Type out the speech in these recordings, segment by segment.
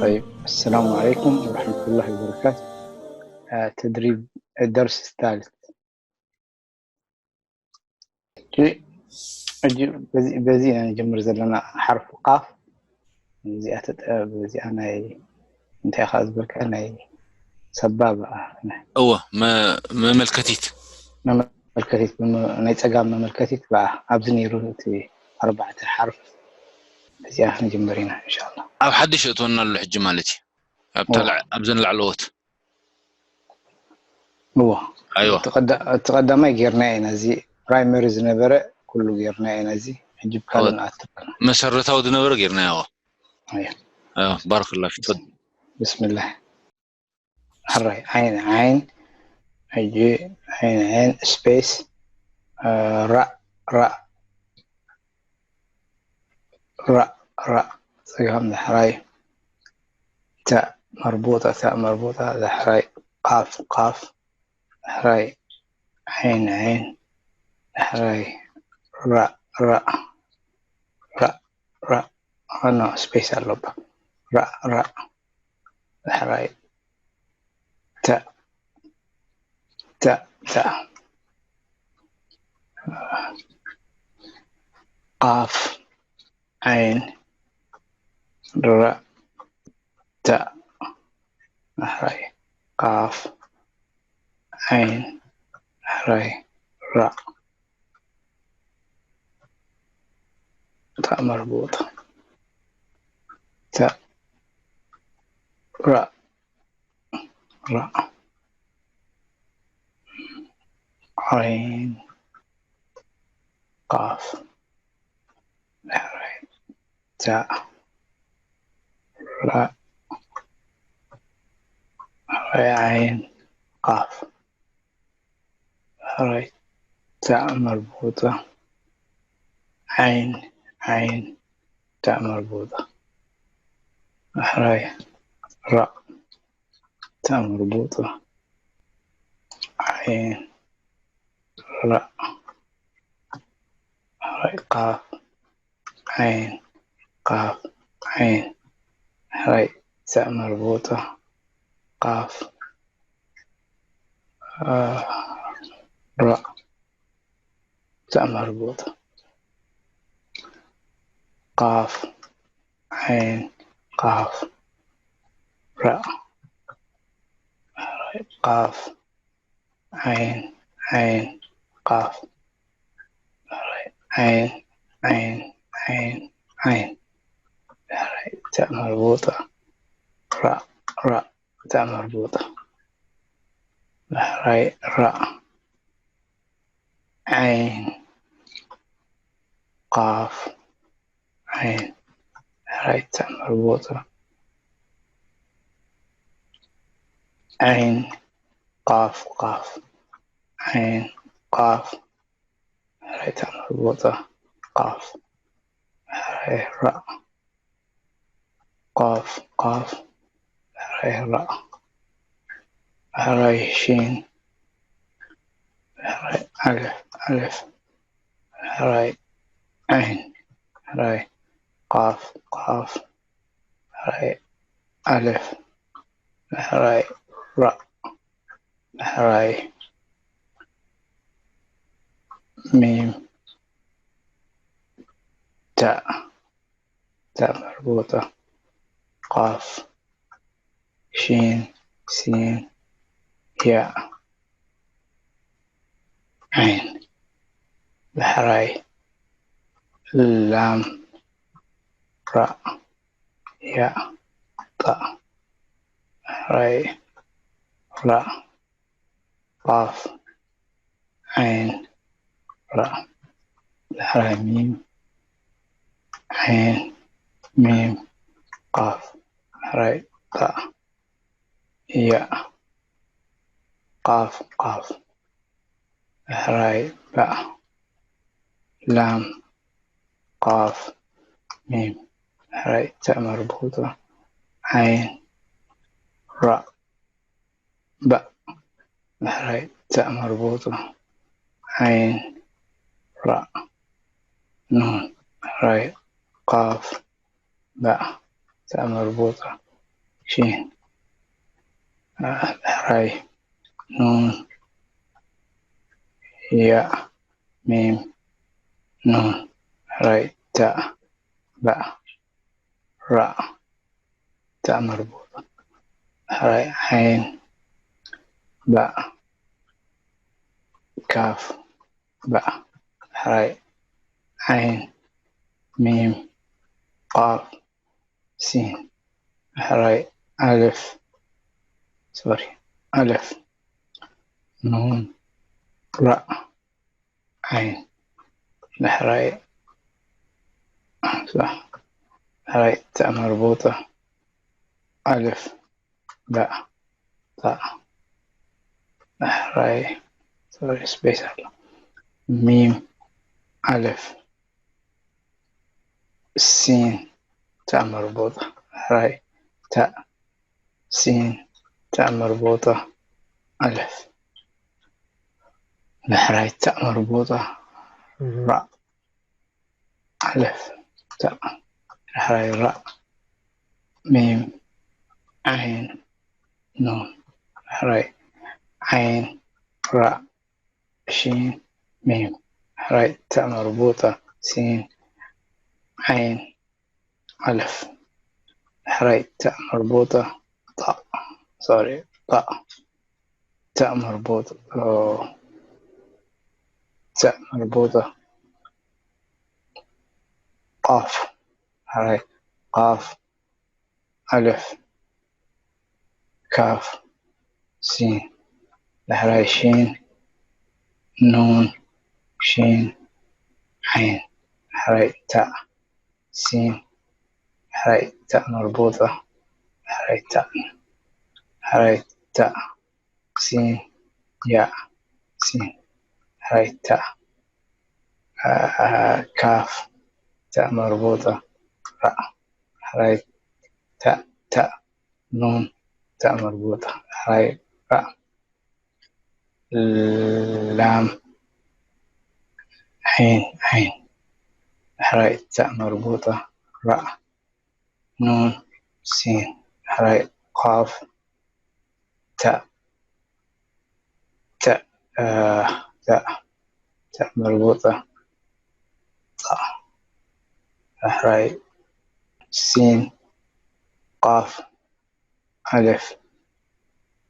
طيب، السلام عليكم ورحمة الله وبركاته. آه، تدريب الدرس الثالث. ሕጂ፣ ሕጂ በዚ፣ በዚ ኢና ንጀምር ዘለና፣ ሓርፊ ቃፍ። እዚኣ ተጠ-፣ በዚኣ ናይ፣ እንታይ ኢኻ ዝበልካ፣ ናይ ሰባብ፣ እወ፣ መ-፣ መመልከቲት። መመልከቲት፣ ብመ-፣ ናይ ጸጋም መመልከቲት ብኣ፣ ኣብዚ ነይሩ እቲ ኣርባዕተ ሓርፍ። እዚኣ ክንጅምር ኢና፣ ኢንሻኣላህ። ኣብ ሓድሽ እእትወና ኣሎ ሕጂ ማለት እዩ። ኣብታ እወ። ላዕ-፣ ኣብዘን ላዕለዎት። እወ። ኣይዋ። እቲ ቀዳ-፣ እቲ ቀዳማይ ጌርናዮ ኢና፣ እዚ ፕራይመሪ ዝነበረ ኩሉ ጌርናዮ ኢና፣ እዚ ሕጂ ብካልእ እወ። ንኣቱ። መሰረታዊ ዝነበረ ጌርናዮ። ኣየ። ኣይዋ፣ ባረከላህ ፊክ። ተፈ-፣ ብስምላህ። ሕራይ፣ ዓይን፣ ዓይን፣ ሕጂ ዓይን፣ ዓይን፣ ስፔስ፣ እ፣ ራእ፣ ራእ፣ ራእ፣ ራእ፣ ጸጋም ዳሕራይ፣ ታእ መርቡጣ፣ ታእ መርቡጣ ዳሕራይ፣ ቃፍ፣ ቃፍ ዳሕራይ፣ ዓይን፣ ዓይን ዳሕራይ፣ ራእ፣ ራእ፣ ራእ፣ ራእ፣ ኖ፣ ስፔስ ኣለባ። ራእ፣ ራእ ዳሕራይ፣ ታእ፣ ታእ፣ ታእ። ቃፍ፣ ዓይን፣ ራእ፣ ታእ። ዳሕራይ፣ ቃፍ፣ ዓይን፣ ዳሕራይ፣ ራእ። ታእ መርቡጣ። ታእ፣ ራእ፣ ራእ። ዓይን፣ ቃፍ፣ ዳሕራይ፣ ታእ፣ ራእ፣ ዳሕራይ፣ ዓይን፣ ቃፍ። ዳሕራይ፣ ታእ መርቡጣ። ዓይን፣ ዓይን፣ ታእ መርቡጣ። ዳሕራይ፣ ራእ፣ ታእ መርቡጣ። ዓይን፣ ራእ። ዳሕራይ፣ ቃፍ፣ ዓይን፣ ቃፍ፣ ዓይን። ዳሕራይ፣ ታእ መርቡጣ። ቃፍ፣ እ፣ ራእ፣ ታእ መርቡጣ። ቃፍ፣ ዓይን፣ ቃፍ፣ ራእ። ዳሕራይ፣ ቃፍ፣ ዓይን፣ ዓይን፣ ቃፍ። ዳሕራይ፣ ዓይን፣ ዓይን፣ ዓይን፣ ዓይን። ዳሕራይ፣ ታእ መርቡጣ። ራእ፣ ራእ፣ ታእ መርቡጣ። ዳሕራይ፣ ራእ። ዓይን፣ ቃፍ፣ ዓይን። ዳሕራይ፣ ታእ መርቡጣ። ዓይን፣ ቃፍ፣ ቃፍ። ዓይን፣ ቃፍ። ዳሕራይ፣ ታእ መርቡጣ። ቃፍ። ዳሕራይ፣ ራእ። ቃፍ፣ ቃፍ። ዳሕራይ፣ ራእ። ዳሕራይ፣ ሺን። ዳሕራይ፣ ኣልፍ፣ ኣልፍ። ዳሕራይ፣ ዓይን። ዳሕራይ፣ ቃፍ፣ ቃፍ። ዳሕራይ፣ ኣልፍ። ዳሕራይ፣ ራእ። ዳሕራይ፣ ሚም። ታእ። ታእ መርቡጣ። ቃፍ። ሺን። ሲን። ያእ። ዓይን። ዳሕራይ፣ ላም። ራእ። ያእ። ጣእ። ዳሕራይ፣ ራእ። ቃፍ። ዓይን። ራእ። ዳሕራይ፣ ሚም። ዓይን። ሚም። ቃፍ። ዳሕራይ፣ ጣእ። ያእ። ቃፍ፣ ቃፍ። ዳሕራይ፣ ባእ። ላም። ቃፍ። ሚም። ዳሕራይ፣ ታእ መርቡጣ። ዓይን። ራእ። ባእ። ዳሕራይ፣ ታእ መርቡጣ። ዓይን። ራእ። ኑን፣ ራይ፣ ቃፍ፣ ባእ፣ ታእ መርቡጣ፣ ሺን፣ ራይ፣ ኑን፣ ያእ፣ ሚም፣ ኑን፣ ራይ፣ ታእ፣ ባእ፣ ራእ፣ ታእ መርቡጣ፣ ራይ፣ ዓይን፣ ባእ፣ ካፍ፣ ባእ፣ ራይ፣ ዓይን፣ ሚም፣ ቃፍ፣ ሲን፣ ራይ፣ ኣልፍ፣ ሶሪ፣ ኣልፍ፣ ኑን፣ ራእ፣ ዓይን፣ ዳሕራይ፣ ዳሕራይ ታእ መርቡጣ፣ ኣልፍ፣ ባእ፣ ታእ፣ ዳሕራይ፣ ሶሪ፣ ስፔስ ኣሎ፣ ሚም፣ ኣልፍ፣ ሲን፣ ታእ መርቡጣ፣ ዳሕራይ፣ ታእ፣ ሲን፣ ታእ መርቡጣ፣ ኣልፍ፣ ዳሕራይ፣ ታእ መርቡጣ፣ ራእ፣ ኣልፍ፣ ታእ፣ ዳሕራይ፣ ራእ፣ ሚም፣ ዓይን፣ ኑን፣ ዳሕራይ፣ ዓይን፣ ራእ፣ ሺን፣ ሚም፣ ዳሕራይ፣ ታእ መርቡጣ፣ ሲን፣ ዓይን፣ ኣልፍ፣ ዳሕራይ፣ ታእ መርቡጣ፣ ጣእ፣ ሶሪ፣ ጣእ፣ ታእ መርቡጣ፣ ኦ፣ ታእ መርቡጣ፣ ቃፍ፣ ዳሕራይ፣ ቃፍ፣ ኣልፍ፣ ካፍ፣ ሲን፣ ዳሕራይ፣ ሺን፣ ኑን፣ ሺን፣ ዓይን፣ ዳሕራይ፣ ታእ፣ ሲን፣ ዳሕራይ፣ ታእ መርቡጣ፣ ዳሕራይ፣ ታእ፣ ዳሕራይ፣ ታእ፣ ሲን፣ ያእ፣ ሲን፣ ዳሕራይ፣ ታእ፣ አ፣ ካፍ፣ ታእ መርቡጣ፣ ራእ፣ ዳሕራይ፣ ታእ፣ ታእ፣ ኑን፣ ታእ መርቡጣ፣ ዳሕራይ፣ ራእ፣ ላም፣ ዒን፣ ዒን፣ ዳሕራይ፣ ታእ መርቡጣ፣ ራእ፣ ኑን፣ ሲን፣ ዳሕራይ፣ ቃፍ፣ ታእ፣ ታእ፣ እ፣ ታእ፣ ታእ መርቡጣ፣ ጣእ፣ ዳሕራይ፣ ሲን፣ ቃፍ፣ ኣልፍ፣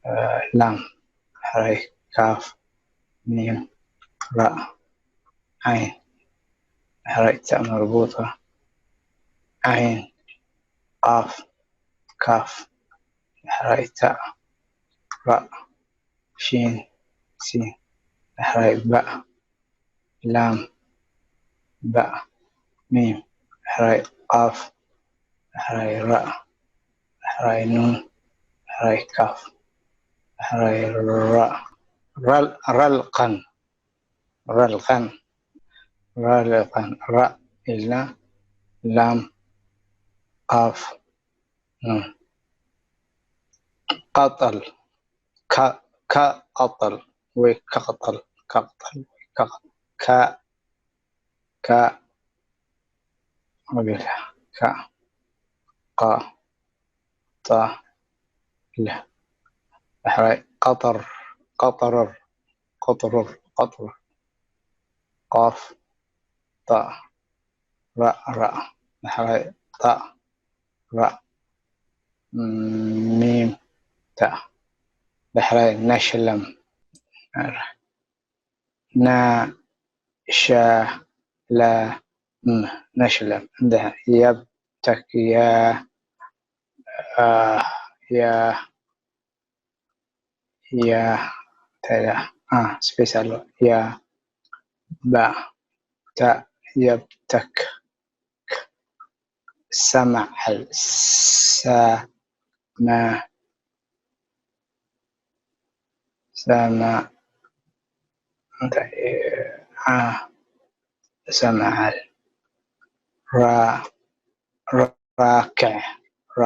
እ፣ ላም፣ ዳሕራይ፣ ካፍ፣ ሚም፣ ራእ፣ ዓይን፣ ዳሕራይ፣ ታእ መርቡጣ፣ ዓይን፣ ቃፍ፣ ካፍ፣ ዳሕራይ፣ ታእ፣ ራእ፣ ሺን፣ ሲን፣ ዳሕራይ፣ ባእ፣ ላም፣ ባእ፣ ሚም፣ ዳሕራይ፣ ቃፍ፣ ዳሕራይ፣ ራእ፣ ዳሕራይ፣ ኑን፣ ዳሕራይ፣ ካፍ፣ ዳሕራይ፣ ራእ፣ ራል-፣ ራልቀን፣ ራልቀን፣ ራልቀን፣ ራእ ኢልና፣ ላም፣ ቃፍ፣ ኑን። ቀጠል፣ ካ-፣ ከቐጠል ወይ ከቐጠል፣ ከቐጠል ወይ ከቐ-፣ ከ-፣ ከ-፣ ወገለ፣ ከ-፣ ቐ-፣ ጠ-፣ ለ። ዳሕራይ ቀጠር፣ ቀጠረር፣ ቀጠረር፣ ቀጠር። ቃፍ፣ ጣእ፣ ራእ፣ ራእ። ዳሕራይ ጣእ፣ ራእ። ሚም፣ ታእ። ዳሕራይ ናሸለም። ና፣ ሸ፣ ለ፣ ም። ናሸለም። እንደ የብተክ፣ የ፣ አ፣ የ፣ ያ፣ እንታይ እያ? አ፣ ስፔስ ኣሎ። ያ፣ ባ፣ ታ፣ የብተክ፣ ክ፣ ሰማዓል፣ ሰ፣ መ፣ ሰማ፣ እንታይ፣ ዓ፣ ሰማዓል፣ ራ፣ ራ፣ ራክዕ፣ ራ፣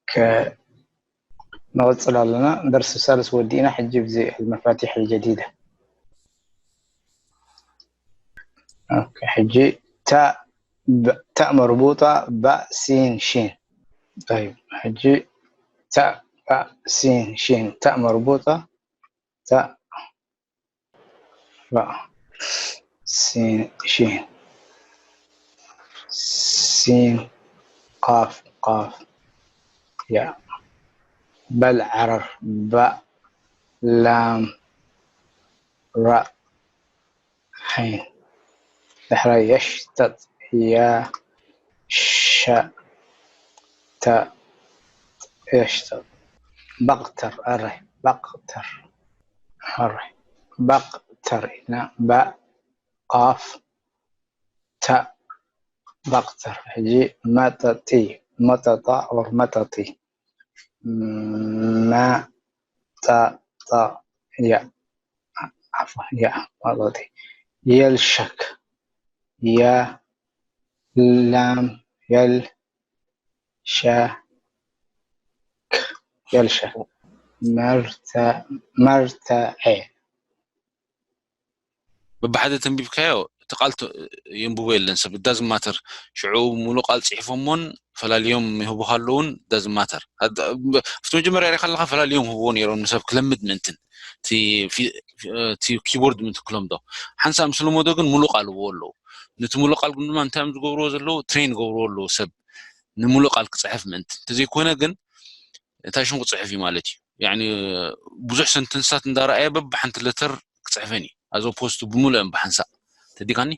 ከ-፣ ንቕጽል ኣለና። ደርሲ ሳልስ ወዲእና፣ ሕጂ ብዚ المفاتيح الجديدة። ኦኬ፣ ሕጂ ታእ ብ-፣ ታእ መርቡጣ ባእ ሲን ሺን። طيب፣ ሕጂ ታእ ባእ ሲን ሺን፣ ታእ መርቡጣ ታእ ባእ ሲን ሺን ሲን ቃፍ ቃፍ ያእ በል ዓረር ባእ ላም ራእ ሐይን። ዳሕራይ የሽተጥ፣ ያ ሸ ተ የሽተጥ። በቕተር፣ ኣረ፣ በቕተር፣ ኣረ፣ በቕተር ኢልና፣ ባእ፣ ቃፍ፣ ተ፣ በቕተር። ሕጂ መጠጢ፣ መጠጣ ኦር መጠጢ። መ፣ ጠ፣ ጠ፣ ያ። ዓፍዋ፣ ያ፣ መጠጢ። የልሸክ፣ የ፣ ላም፣ የል፣ ሸ፣ ክ፣ የልሸክ። መርተ፣ መርተዐ። በብሓደ ተንቢብካዮ፣ እቲ ቃል ተ-፣ የንብቦ የለን ሰብ፣ it doesn't matter። ሽዑ ሙሉእ ቃል ጽሒፎሞን ፈላልዮም ይህቡኻ ኣለዉን፣ it doesn't matter። ኣድ-፣ ኣብቲ መጀመርያ ሪኢኻ ኣለኻ፣ ፈላልዮም ህብዎ ነይሮም ንሰብ ክለምድ ምእንትን፣ እቲ ፊ-፣ ፊ-፣ እቲ ኪቦርድ ምእንቲ ክለምዶ። ሓንሳእ ምስ ለመዶ ግን ሙሉእ ቃል ህብዎ ኣለዉ። ነቲ ሙሉእ ቃል ግን ድማ እንታይ እዮም ዝገብርዎ ዘለዉ? ትሬን ይገብርዎ ኣለዉ ሰብ ንሙሉእ ቃል ክጽሕፍ ምእንትን። እንተዘይኮነ ግን እንታይ ሽም ክጽሕፍ እዩ ማለት እዩ? ያኒ ብዙሕ ሰንተንስታት እንዳረኣየ በብሓንቲ ለተር ክጽሕፈን እዩ። As opposed to ብምሉእን ብሓንሳእ። ተዲካኒ?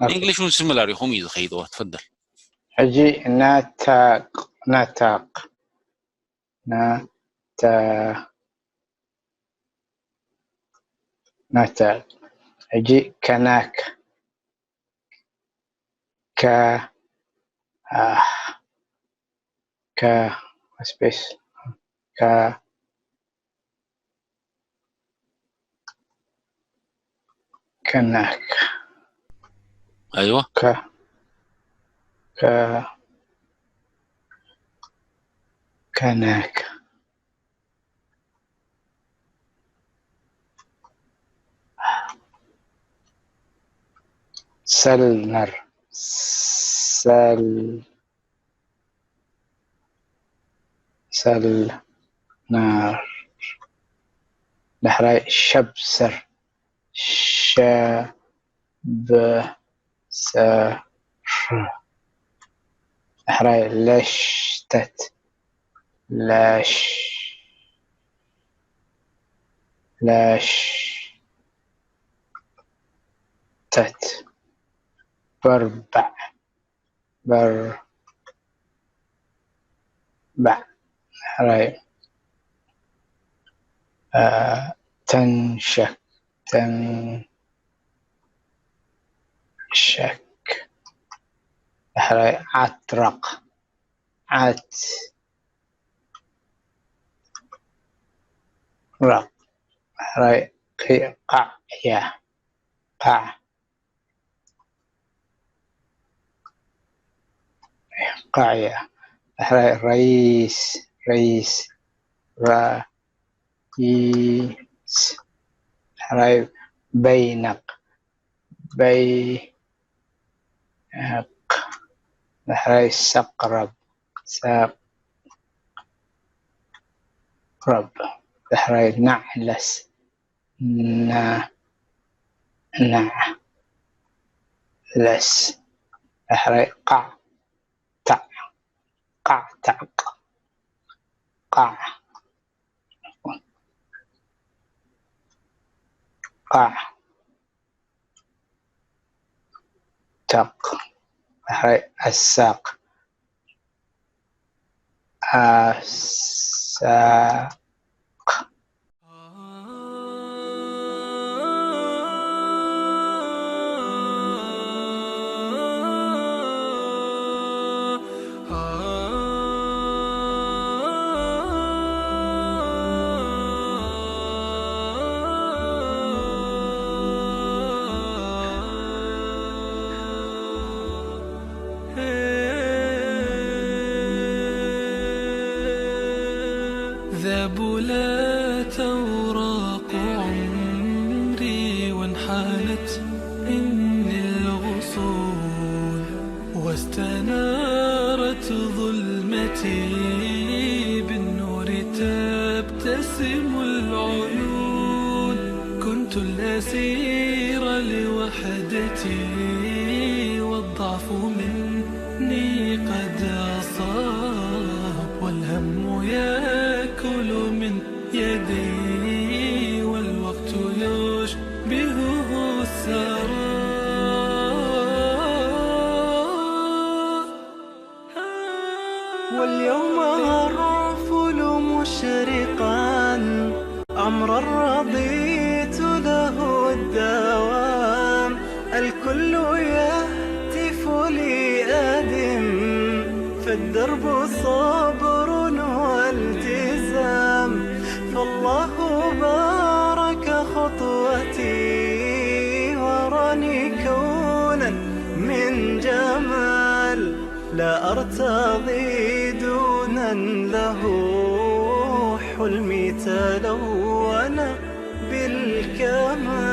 ኦኬ። እንግሊሽ እውን ሲሚላር እዩ፣ ከምኡ እዩ ዝኸይድ። እዋ፣ ትፈደል። ሕጂ ናታቅ፣ ናታቅ፣ ናታ-፣ ናታቅ። ሕጂ ከናክ፣ ከ፣ ኣ፣ ከ፣ ስፔስ፣ ከ፣ ከናክ። ኣይዋ። ከ፣ ከ፣ ከናክ። ሰልነር፣ ሰል-፣ ሰልነር። ዳሕራይ ሸብሰር፣ ሸብሰር። ዳሕራይ ለሽተት፣ ለሽ-፣ ለሽተት። በርባዕ፣ በርባዕ። ዳሕራይ፣ እ፣ ተንሸክ፣ ተንሸክ። ዳሕራይ ዓትረቕ፣ ዓትረቕ። ዳሕራይ ቂ-፣ ቃዕያ፣ ቃዕ፣ ቃዕያ። ዳሕራይ ረይስ፣ ረይስ፣ ራይስ። ዳሕራይ በይነቕ፣ በይነቕ። ዳሕራይ ሰቕረብ፣ ሰቕረብ። ዳሕራይ ናዕለስ፣ ና-፣ ናዕለስ። ዳሕራይ ቃዕ፣ ታዕ፣ ቃዕ፣ ታዕ፣ ቃዕ፣ ቃዕ፣ ታቕ። ዳሕራይ ኣሳቕ፣ ኣሳቕ። ذبلت أوراق عمري وانحالت مني واستنارت ظلمتي بالنور تبتسم العيون. كنت الأسير لوحدتي والضعف مني قد أصاب، والهم يأكل من يدي والوقت يشبهه السراب. واليوم أرفل مشرقا أمرا رضيت له الدوام. الكل يهتف لي أدم، فالدرب صبر والتزام. فالله بارك خطوتي وراني كونا من جمال. لا أرتضي دونا له، حلمي تلون بالكمال.